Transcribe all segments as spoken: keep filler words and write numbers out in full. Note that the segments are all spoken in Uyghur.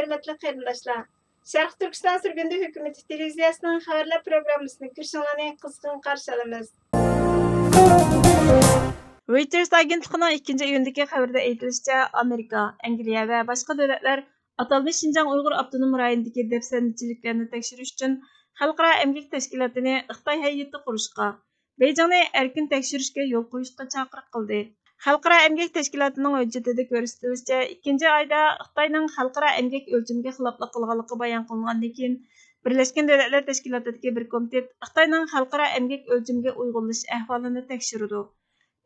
ھۆرمەتلىك قېرىنداشلار، شەرقىي تۈركىستان سۈرگۈندە ھۆكۈمىتى تېلېۋىزىيەسىنىڭ خەۋەرلەر پروگراممىسىنى كۆرۈشۈڭلارنى قىزغىن قارشى ئالىمىز. رويتېرس ئاگېنتلىقىنىڭ ئىككىنچى ئىيۇندىكى خەۋىرىدە ئېيتىلىشىچە، ئامېرىكا، ئەنگلىيە ۋە باشقا دۆلەتلەر ئاتالمىش شىنجاڭ ئۇيغۇر ئاپتونوم رايونىدىكى دەپسەندىچىلىكلەرنى تەكشۈرۈش ئۈچۈن خەلقئارا ئەمگەك تەشكىلاتىنى خىتاي ھەيئىتى قۇرۇشقا، بېيجىڭنى ئەركىن تەكشۈرۈشكە يول قويۇشقا چاقىرىق قىلدى. خەلقئارا ئەمگەك تەشكىلاتىنىڭ ھۆججىتىدە كۆرسىتىلىشىچە، ئىككىنچى ئايدا خىتاينىڭ خەلقئارا ئەمگەك ئۆلچىمىگە خىلاپلىق قىلغانلىقى بايان قىلىنغاندىن كېيىن، بىرلەشكەن دۆلەتلەر تەشكىلاتىدىكى بىر كومىتېت خىتاينىڭ خەلقئارا ئەمگەك ئۆلچىمىگە ئۇيغۇنلىشىش ئەھۋالىنى تەكشۈرىدۇ.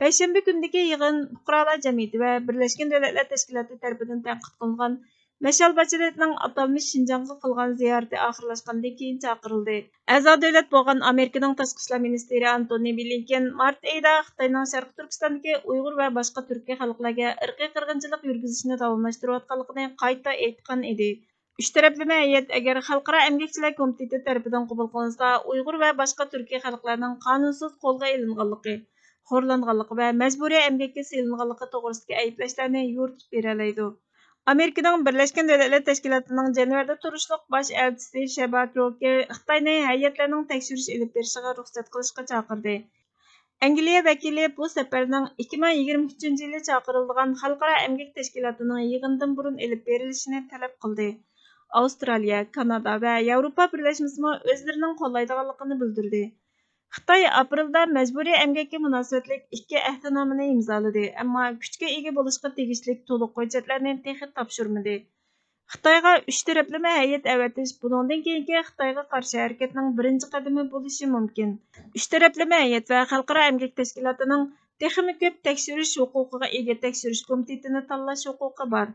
پەيشەنبە كۈنىدىكى يىغىن پۇقرالار جەمئىيىتى ۋە بىرلەشكەن دۆلەتلەر تەشكىلاتى تەرىپىدىن تەنقىد قىلىنغان مىشېل باچېلېتنىڭ ئاتالمىش شىنجاڭغا قىلغان زىيارىتى ئاخىرلاشقاندىن كېيىن چاقىرىلدى. ئەزا دۆلەت بولغان ئامېرىكىنىڭ تاشقى ئىشلار مىنىستىرى ئانتونى بلىنكېن مارت ئېيىدا خىتاينىڭ شەرقىي تۈركىستاندىكى ئۇيغۇر ۋە باشقا تۈركىي خەلقلەرگە ئىرقىي قىرغىنچىلىق يۈرگۈزۈشنى داۋاملاشتۇرۇۋاتقانلىقىنى قايتا ئېيتقان ئىدى. ئۈچ تەرەپلىمە ھەيئەت ئەگەر خەلقئارا ئەمگەكچىلەر كومىتېتى تەرىپىدىن قوبۇل قىلىنسا، ئۇيغۇر ۋە باشقا تۈركىي خەلقلەرنىڭ قانۇنسىز قولغا ئېلىنغانلىقى، خورلانغانلىقى ۋە مەجبۇرىي ئەمگەككە سېلىنغانلىقى توغرىسىدىكى ئەيىبلەشلەرنى يورۇتۇپ بېرەلەيدۇ. ئامېرىكىنىڭ بىرلەشكەن دۆلەتلەر تەشكىلاتىنىڭ جەنۋەدە تۇرۇشلۇق باش ئەلچىسى شەبا كروكېر خىتاينى ھەيئەتلەرنىڭ تەكشۈرۈش ئېلىپ بېرىشىغا رۇخسەت قىلىشقا چاقىردى. ئەنگلىيە ۋەكىلى بۇ سەپەرنىڭ ئىككى مىڭ يىگىرمە ئۈچىنچى يىلى چاقىرىلىدىغان خەلقئارا ئەمگەك تەشكىلاتىنىڭ يىغىنىدىن بۇرۇن ئېلىپ بېرىلىشىنى تەلەپ قىلدى. ئاۋسترالىيە، كانادا ۋە ياۋروپا بىرلەشمىسىمۇ ئۆزلىرىنىڭ قوللايدىغانلىقىنى بىلدۈردى. خىتاي ئاپرېلدا مەجبۇرىي ئەمگەككە مۇناسىۋەتلىك ئىككى ئەھدىنامىنى ئىمزالىدى، ئەمما كۈچكە ئىگە بولۇشقا تېگىشلىك تولۇق ھۆججەتلەرنى تېخى تاپشۇرمىدى. خىتايغا ئۈچ تەرەپلىمە ھەيئەت ئەۋەتىش بۇنىڭدىن كېيىنكى خىتايغا قارشى ھەرىكەتنىڭ بىرىنچى قەدىمى بولۇشى مۇمكىن. ئۈچ تەرەپلىمە ھەيئەت ۋە خەلقئارا ئەمگەك تەشكىلاتىنىڭ تېخىمۇ كۆپ تەكشۈرۈش ھوقۇقىغا ئىگە تەكشۈرۈش كومىتېتىنى تاللاش ھوقۇقى بار.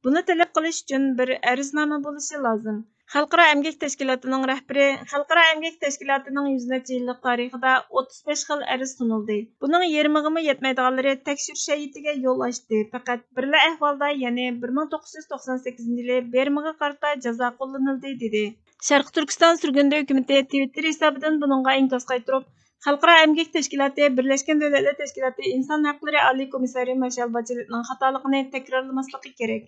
بۇنى تەلەپ قىلىش ئۈچۈن بىر ئەرزنامە بولۇشى لازىم. خەلقئارا ئەمگەك تەشكىلاتىنىڭ رەھبىرى، خەلقئارا ئەمگەك تەشكىلاتىنىڭ يۈز نەچچە يىللىق تارىخىدا ئوتتۇز بەش خىل ئەرز سۇنۇلدى. بۇنىڭ يېرىمىغىمۇ يەتمەيدىغانلىرى تەكشۈرۈش ھەيئىتىگە يول ئاچتى. پەقەت بىرلا ئەھۋالدا، يەنى بىر مىڭ توققۇز يۈز توقسان سەككىزىنچى يىلى بېرمىغا قارىتا جازا قوللىنىلدى، دېدى. شەرقىي تۈركىستان سۈرگۈندە ھۆكۈمىتى تىۋىتتېر ھېسابىدىن بۇنىڭغا ئىنكاس قايتۇرۇپ، خەلقئارا ئەمگەك تەشكىلاتى، بىرلەشكەن دۆلەتلەر تەشكىلاتى ئىنسان ھەقلىرى ئالىي كومىسسارى مىشېل باچېلېتنىڭ خاتالىقىنى تەكرارلىماسلىقى كېرەك.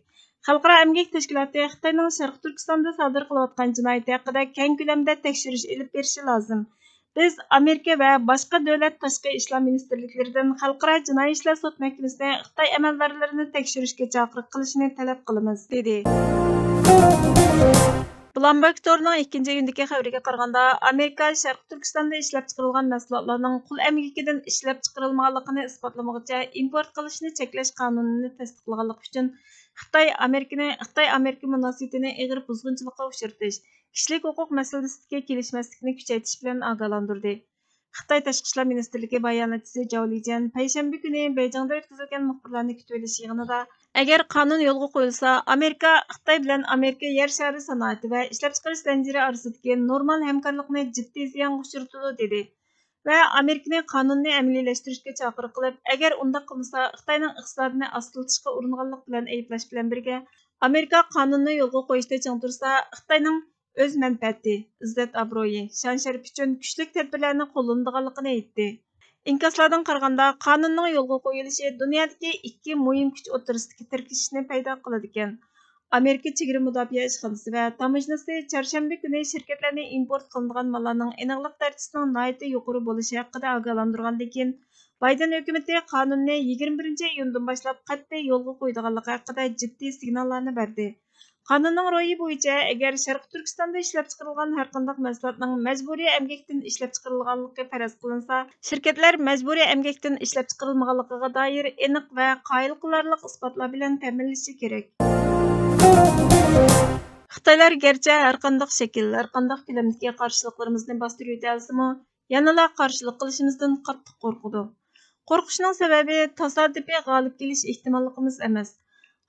خەلقئارا ئەمگەك تەشكىلاتى خىتاينىڭ شەرقىي تۈركىستاندا سادىر قىلىۋاتقان جىنايىتى ھەققىدە كەڭ كۆلەمدە تەكشۈرۈش ئېلىپ بېرىشى لازىم. بىز ئامېرىكا ۋە باشقا دۆلەت تاشقى ئىشلار مىنىستىرلىكلىرىدىن خەلقئارا جىنايى ئىشلار سوت مەھكىمىسىنى خىتاي ئەمەلدارلىرىنى تەكشۈرۈشكە چاقىرىق قىلىشىنى تەلەپ قىلىمىز، دېدى. بلومبېرگ تورىنىڭ ئىككىنچى ئىيۇندىكى خەۋىرىگە قارىغاندا، ئامېرىكا شەرقىي تۈركىستاندا ئىشلەپچىقىرىلغان مەھسۇلاتلارنىڭ قۇل ئەمگىكىدىن ئىشلەپچىقىرىلمىغانلىقىنى ئىسپاتلىمىغۇچە ئىمپورت قىلىشنى چەكلەش قانۇنىنى تەستىقلىغانلىقى ئۈچۈن، خىتاي ئامېرىكىنى، خىتاي ئامېرىكا مۇناسىۋىتىنى ئېغىر بۇزغۇنچىلىققا ئۇچرىتىش، كىشىلىك ھوقۇق مەسىلىسىدىكى كېلىشمەسلىكنى كۈچەيتىش بىلەن ئاگاھلاندۇردى. خىتاي تاشقى ئىشلار مىنىستىرلىكى باياناتچىسى جاۋ لىجيەن پەيشەنبە كۈنى بېيجىڭدا ئۆتكۈزۈلگەن مۇخبىرلارنى كۈتۈۋېلىش يىغىنىدا، ئەگەر قانۇن يولغا قويۇلسا، ئامېرىكا خىتاي بىلەن ئامېرىكا يەر شارى سانائىتى ۋە ئىشلەپچىقىرىش زەنجىرى ئارىسىدىكى نورمال ھەمكارلىقنى جىددىي زىيانغا ئۇچرىتىدۇ، دېدى ۋە ئامېرىكىنى قانۇننى ئەمەلىيلەشتۈرۈشكە چاقىرىق قىلىپ، ئەگەر ئۇنداق قىلمىسا، خىتاينىڭ ئىقتىسادىنى ئاستىلىتىشقا ئۇرۇنغانلىق بىلەن ئەيىبلەش بىلەن بىرگە، ئامېرىكا قانۇننى يولغا قويۇشتا چىڭ تۇرسا، خىتاينىڭ ئۆز مەنپەئەتى، ئىززەت-ئابرۇيى، شان-شەرىپى ئۈچۈن كۈچلۈك تەدبىرلەرنى قوللىنىدىغانلىقىنى ئېيتتى. ئىنكاسلاردىن قارىغاندا، قانۇننىڭ يولغا قويۇلۇشى دۇنيادىكى ئىككى مۇھىم كۈچ ئوتتۇرىسىدىكى تىركىشىشنى پەيدا قىلىدىكەن. ئامېرىكا چېگرا مۇداپىئە ئىشخانىسى ۋە تاموژنىسى چارشەنبە كۈنى شىركەتلەرنى ئىمپورت قىلىنىدىغان ماللارنىڭ ئېنىقلىق دەرىجىسىنىڭ ناھايىتى يۇقىرى بولۇشى ھەققىدە ئاگاھلاندۇرغاندىن كېيىن، بايدېن ھۆكۈمىتى قانۇننى يىگىرمە بىرىنچى ئىيۇندىن باشلاپ قەتئىي يولغا قويىدىغانلىقى ھەققىدە جىددىي سىگناللارنى بەردى. قانۇننىڭ روھى بويىچە، ئەگەر شەرقىي تۈركىستاندا ئىشلەپچىقىرىلغان ھەرقانداق مەھسۇلاتنىڭ مەجبۇرىي ئەمگەكتىن ئىشلەپچىقىرىلغانلىقى پەرەز قىلىنسا، شىركەتلەر مەجبۇرىي ئەمگەكتىن ئىشلەپچىقىرىلمىغانلىقىغا دائىر ئېنىق ۋە قايىل قىلارلىق ئىسپاتلار بىلەن تەمىنلىشى كېرەك. خىتايلار گەرچە ھەرقانداق شەكىل، ھەرقانداق كۆلەمدىكى قارشىلىقلىرىمىزنى باستۇرۇۋېتەلىسىمۇ، يەنىلا قارشىلىق قىلىشىمىزدىن قاتتىق قورقىدۇ. قورقۇشنىڭ سەۋەبى تاسادىپىي غالىب كېلىش ئېھتىماللىقىمىز ئەمەس.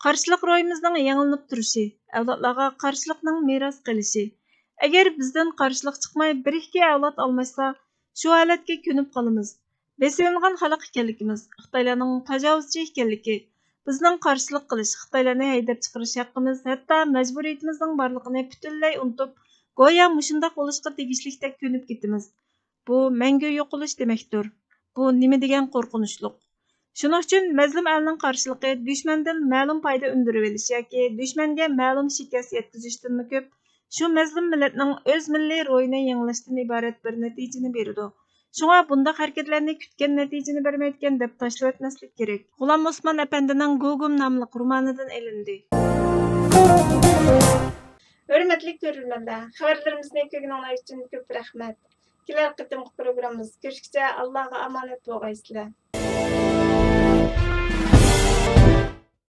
قارشىلىق روھىمىزنىڭ يېڭىلىنىپ تۇرۇشى، ئەۋلادلارغا قارشىلىقنىڭ مىراس قېلىشى. ئەگەر بىزدىن قارشىلىق چىقماي، بىر-ئىككى ئەۋلاد ئالماشسا، شۇ ھالەتكە كۆنۈپ قالىمىز. بېسىۋېلىنغان خەلق ئىكەنلىكىمىز، خىتايلارنىڭ تاجاۋۇزچى ئىكەنلىكى، بىزنىڭ قارشىلىق قىلىش، خىتايلارنى ھەيدەپ چىقىرىش ھەققىمىز، ھەتتا مەجبۇرىيىتىمىزنىڭ بارلىقىنى پۈتۈنلەي ئۇنتۇپ، گويا مۇشۇنداق بولۇشقا تېگىشلىكتەك كۆنۈپ كېتىمىز. بۇ مەڭگۈ يوقىلىش دېمەكتۇر. بۇ نېمە دېگەن قورقۇنچلۇق! شۇنىڭ ئۈچۈن مەزلۇم ئەلنىڭ قارشىلىقى دۈشمەندىن مەلۇم پايدا ئۈندۈرۈۋېلىش ياكى دۈشمەنگە مەلۇم شىكەست يەتكۈزۈشتىنمۇ كۆپ، شۇ مەزلۇم مىللەتنىڭ ئۆز مىللىي روھىنى يېڭىلاشتىن ئىبارەت بىر نەتىجىنى بېرىدۇ. شۇڭا بۇنداق ھەرىكەتلەرنى كۈتكەن نەتىجىنى بەرمەيدىكەن دەپ تاشلىۋەتمەسلىك كېرەك. غۇلام ئوسمان ئەپەندىنىڭ گۇگۇم ناملىق رومانىدىن ئېلىندى. ھۆرمەتلىك كۆرۈرمەنلەر، خەۋەرلىرىمىزنى كۆرگىنىڭلار ئۈچۈن كۆپ رەھمەت. كېلەر قېتىمقى پروگراممىمىزدا كۆرۈشكىچە ئاللاغا ئامانەت بولغايسىلەر.